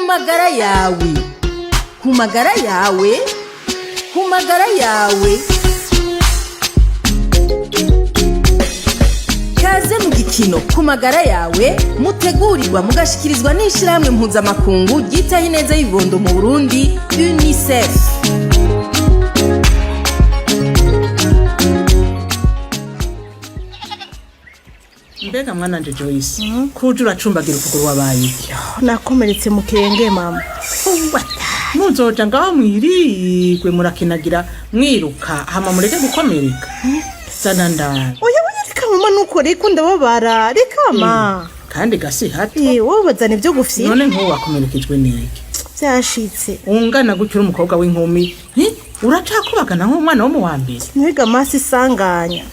Magara yawe, ku magara yawe, ku magara yawe. Kaze mu gikino Ku Magara Yawe, mutegurirwa mugashikirizwa n'ishirahamwe mpuzamakungu ryitaho ineza y'ibibondo mu Burundi, UNICEF. Mbega mwananje Joyce, kuja uracumbagira ukuguru, wabaye iki? Nakomeretse mu kirenge, mama. Muzoja ngaho mwirigwe murakinagira mwiruka, hama mureke gukomereka? Zana ndara. Oya oya, reka mama, nuko reka ndababara, reka ma. Kandi gasi hato. Eh, wowe bazana ibyo gufyina. None nk'ubu wakomerekejwe n'iki? Byashitse. Ungana gutyo, uri umukobwa w'inkumi, uracakubagana nk'umwana wo mu wa mbere. Ntiwiga amaso isanganya,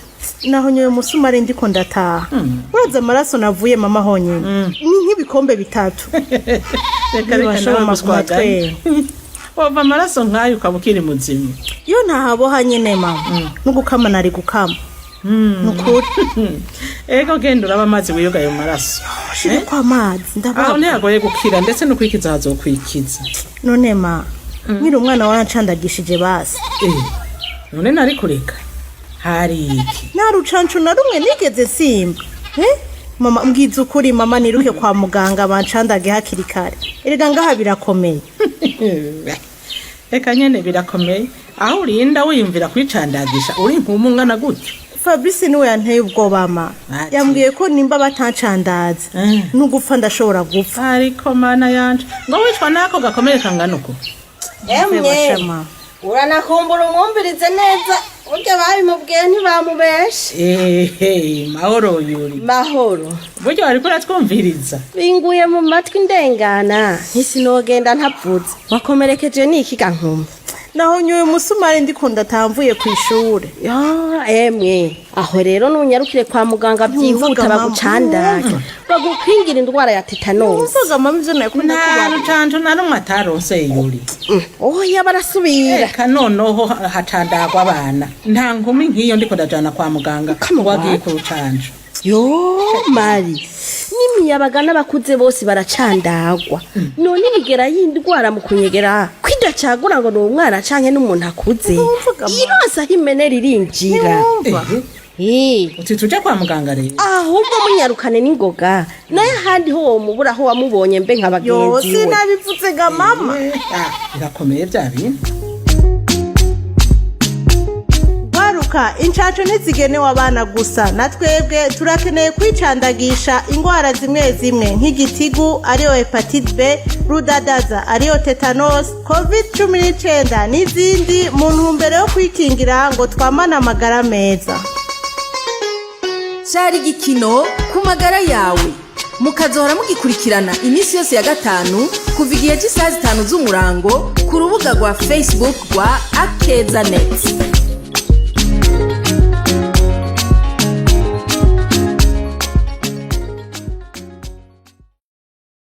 naho nyoye umusumari ndiko ndataha. Uraza amaraso navuye, mama, honyine ni nk'ibikombe 3. Reka reka. Ntibashobora Nawe maguma. guswaganya, wava amaraso nk'ayo ukaba ukiri muzima? Iyo ntahaboha nyene, mama, no gukama nari gukama, ni ukuri. Ego, genda uraba amazi wiyoga ayo maraso. Shire ko amazi. Aho Ndababa. ntihagoye gukira, ndetse no kwikiza hazokwikiza. None ma, nkiri umwana warancandagishije basi? Eh, none nari kureka hari iki? Nta rucanco na rumwe nigeze nsimba. Eh? Mama, mbwiza ukuri mama, niruke kwa muganga bancandage hakiri kare. Erega ngaha birakomeye. Reka nyene, birakomeye aho urinda wiyumvira kwicandagisha uri nk'umu ungana gutyo. Fabrice niwe yanteye ubwoba, ma. Ati. Yambwiye ko nimba batancandaza n'ugupfa ndashobora gupfa. Ariko mana yanje, ngo wicwa n'ako gakomere kangana uko? Emwe. Bashama. Uranakumbura, umwumvirize neza, burya babimubwiye ntibamubeshe. Ehe, mahoro Yuri. Mahoro. Burya wariko uratwumviriza? Binguye mu matwi ndengana, ntisinogenda ntavuze. Wakomerekeje niki ga nkuma? Naho nyoye umusumari ndiko ndatamvuye ku ishure. Ya emwe, aho rero nunyarukire kwa muganga byihuta. Ntumvuga, mama. Bagucandage, bagukingira indwara ya tetanosi. Numvaga mama ivyo nakunda Nta kuba. rucanco na rumwe ataronse Yuri. Oya, barasubira. Reka noneho hacandagwa abana, nta nkumi nk'iyo ndiko ndajana kwa muganga Come on. wagiye ku rucanco. Yo mari, n'imiyabaga n'abakuze bose baracandagwa. None imigera y'indwara mu kunyegera kwidacagura ngo ni umwana canke n'umuntu akuze. Ntumvuga, ma. Ironsa aho imenera irinjira. Ntumva. Ehe, uti tuje kwa muganga rero? Ahubwo munyarukane n'ingoga, naye ahandi ho womubura aho wamubonye mbe nka Yo, bagenzi we. sinabivuze ga mama. Ah, birakomeye bya bintu. Gwaruka, incaco ntizigenewe abana gusa, na twebwe turakeneye kwicandagisha ingwara zimwe zimwe nk'igitigu ariyo hepatite B, rudadaza ariyo tetanus, COVID 19 n'izindi, mu ntumbero yo kwikingira ngo twamane amagara meza. Cari igikino Ku Magara Yawe, mukazohora mugikurikirana iminsi yose ya gatanu kuva igihe cy'isaha 5 z'umurango ku rubuga rwa Facebook rwa Akeza Net.